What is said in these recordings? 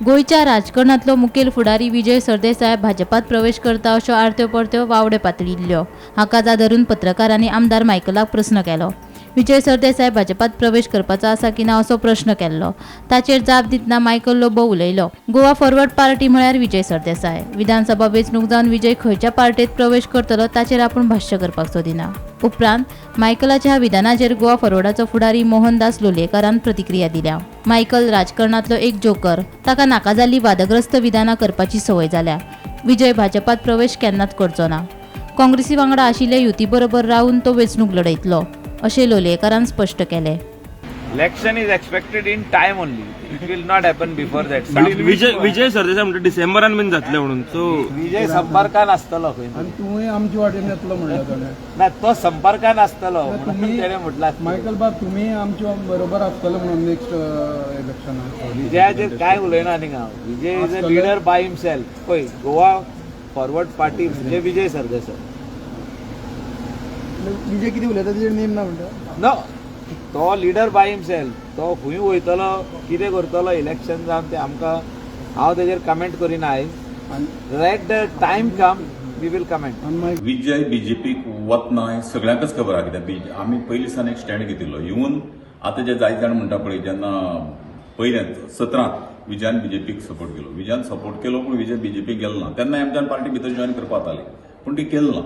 गोंयच्या राजकारणांतलो मुखेल फुडारी विजय सरदेसाय भाजपात प्रवेश करता अश्यो आरत्यो परत्यो वावड्यो पातळिल्ल्यो. हाकाच आदरून पत्रकारांनी आमदार मायकलाक प्रस्न केलो. विजय सरदेसाय भाजपात प्रवेश करपाचो आसा की ना असो प्रश्न केल्लो. ताचेर जाप दितना मायकल लोबो उलयलो, गोवा फॉरवर्ड पार्टी म्हळ्यार विजय सरदेसाय. विधानसभा वेंचणूक जावन विजय खंयच्या पार्टेत प्रवेश करतलो ताचेर आपूण भाश्य करपाक सोदिना. उपरांत मायकलाच्या ह्या विधानाचेर गोवा फॉरवर्डाचो फुडारी मोहनदास लोलयेकारान प्रतिक्रिया दिल्या. मायकल राजकारणांतलो एक जोकर. ताका नाका जाल्ली वादग्रस्त विधानां करपाची संवय जाल्या. विजय भाजपात प्रवेश केन्नाच करचो ना. काँग्रेसी वांगडा आशिल्ल्या युती बरोबर रावन तो वेंचणूक लढयतलो अशें लोलयेकारान स्पश्ट केलें. Election is expected in time only. It will not happen before that. Vijay Vijay Sardesai म्हणटा डिसेंबरान बीन जातले म्हणून, सो विजय संपर्कान आसतलो खंय तरी. आनी तुवूय आमचे वाटेन येतलो म्हणलें ताणें. ना, तो संपर्कान आसतलो म्हणून तुमी तेणें म्हटलां आसतलें. मायकल बाब, तुमी आमच्या बरोबर आसतले म्हणून नेक्स्ट इलेक्शनाक. विजयाचेर काय उलयना न्ही हांव. Vijay is a leader by himself. पळय, गोवा फॉरवर्ड पार्टी म्हणजे विजय सरदेसाय. विजय कितें उलयता तेजेर नेम ना म्हणटा. नो, तो लिडर बाय हिमसेल्फ. तो खंय वयतलो, कितें करतलो इलेक्शन जावन, ते आमकां, हांव तेजेर कमेंट करिना आयज. आनी Let the time come, we will comment. आनी मागीर विजय बीजेपीक वतना हें सगळ्यांकच खबर आहा. कित्याक आमी पयलीं सावन एक स्टँड घेतिल्लो. इवन आतां जे जायते जाण म्हणटा पळय, जेन्ना पयलें 17त विजयान बीजेपीक सपोर्ट केलो, विजयान सपोर्ट केलो पूण विजय बीजेपीक गेलो ना, तेन्ना आमच्यान पार्टी भितर जॉयन करपाक जाताली पूण ती केली ना.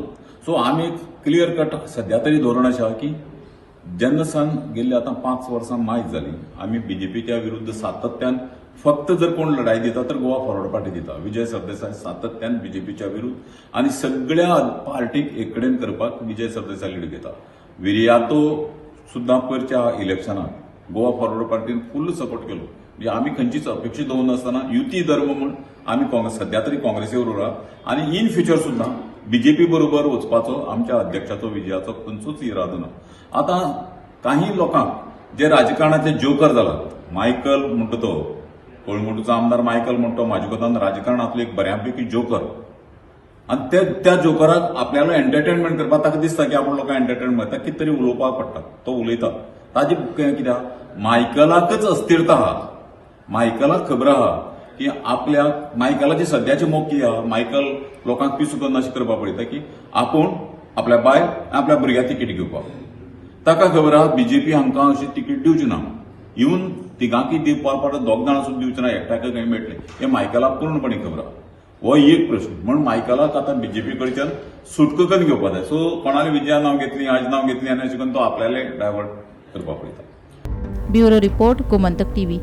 सो आमी एक क्लियर कट सद्या तरी धोरण अशें आहा की जेन्ना सावन गेल्ली आतां 5 वर्सां मायज जाली, आमी बीजेपीच्या विरुद्ध सातत्यान, फक्त जर कोण लढाई दिता तर गोवा फॉरवर्ड पार्टी दिता. विजय सरदेसाय सातत्यान बीजेपीच्या विरुद्ध आनी सगळ्या पार्टीक एक कडेन करपाक विजय सरदेसाय लीड घेता. विरियातो सुद्दां पयरच्या इलेक्शनाक गोवा फॉरवर्ड पार्टीन फुल सपोर्ट केलो. म्हणजे आमी खंयचीच अपेक्षा दवरनासतना युती धर्म म्हूण आमी काँग्रेस, सद्या तरी काँग्रेसी बरोबर आहा आनी इन फ्युचर सुद्दां बीजेपी बरोबर वचपाचो आमच्या अध्यक्षाचो विजयाचो खंयचोच इरादो ना. आतां काही लोकांक जे राजकारणातले जोकर जालात, मायकल म्हणटा तो कळंगुटचो आमदार मायकल म्हणटा तो म्हाज्या कोतान राजकारणांतलो एक बऱ्यापैकी जोकर. आनी ते त्या जोकराक आपल्यालो एंटरटेनमेंट करपाक, ताका दिसता की आपूण लोकांक एंटरटेनमेंट ताका कितें तरी उलोवपाक पडटा, तो उलयता. ताजी कित्याक मायकलाकच अस्थिरता आहा. मायकलाक खबर आहा की आपल्या मायकलाची सद्याची मोकी आहा. मायकल लोकांक पिसू करून अशें करपाक पळयता की आपूण, आपल्या बायल आनी आपल्या भुरग्याक तिकीट घेवपाक. ताका खबर आहा बीजेपी हांकां अशी तिकीट दिवची ना. इवन तिगांकय दिवपा परत दोग जाणां सुद्दां दिवचे ना, एकट्याक खंय मेळटलें हें मायकलाक पूर्णपणी खबर आहा. हो एक प्रश्न. म्हण मायकलाक आतां बीजेपी कडच्यान सुटका करून घेवपाक जाय. सो कोणाले विजया नांव घेतली, हाजें नांव घेतली आनी अशें करून तो आपल्याले डायवर्ट करपाक पळयता. Bureau report, Gomantak TV.